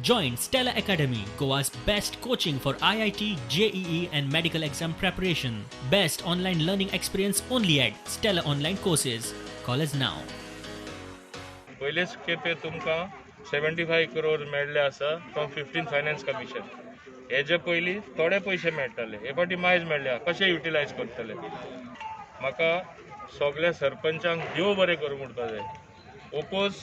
Join Stella Academy, Goa's best coaching for IIT, JEE, and medical exam preparation. Best online learning experience only at Stella Online Courses. Call us now. पयलेच खेपे तुमकां 75 करोड मेळ्ळे आसा from 15 finance commission. हेजे पयलीं थोडे पयशे मेळटाले, हे फावटी मायज मेळ्ळे. कशे युटिलायज करतले? म्हाका सगल्या सरपंचांक देव बरें करूं म्हणपा जाय. ओपोज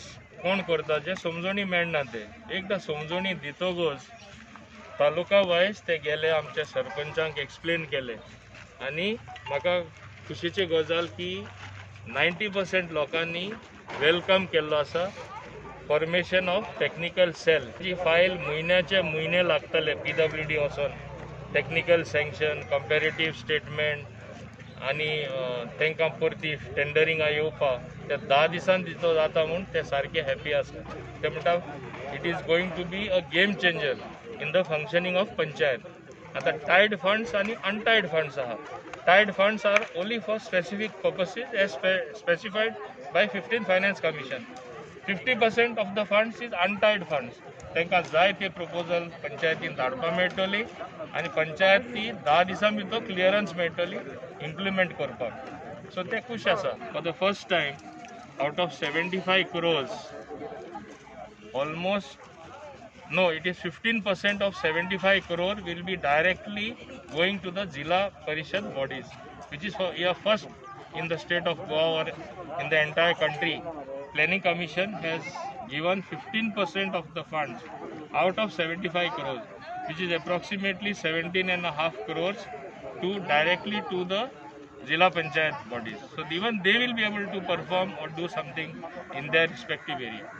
कोण करता जे समजणी मेळना, ते एकदां समजणी दितकच तालुका वायज ते गेले, आमच्या सरपंचांक एक्सप्लेन केले आनी म्हाका खुशीची गजाल की 90% लोकांनी welcome केल्लो आसा formation of technical cell. Ji file म्हयन्याचे म्हयने लागतले पीडब्ल्यूडी वचोन टॅक्निकल सँक्शन, कंपेरेटीव स्टेटमेंट आनी तांकां परती टेंडरिंगा येवपाक, ते 10 दिसान तितलो जाता म्हूण ते सारके हॅपी आसा. ते म्हणटा, it is going to be a game changer in the functioning of panchayat. आतां टायड फंड्स आनी अनटायड फंड्स आहा. Tied funds are only for specific purposes as specified by 15 Finance Commission. 50% of the funds is untied funds. तांकां जाय ते proposal पंचायतीन धाडपाक मेळटली आनी पंचायत ती 10 दिसां भितर क्लियरन्स मेळटली इम्प्लिमेंट करपाक. सो ते खूश आसा. For the first time, out of 75 crores, almost, no, it is 15% of 75 crore will be directly going to the Zilla Parishad bodies, which is for year first in the state of Goa or in the entire country. Planning Commission has given 15% of the funds out of 75 crores, which is approximately 17.5 crores, to directly to the Zilla Panchayat bodies. So even they will be able to perform or do something in their respective area.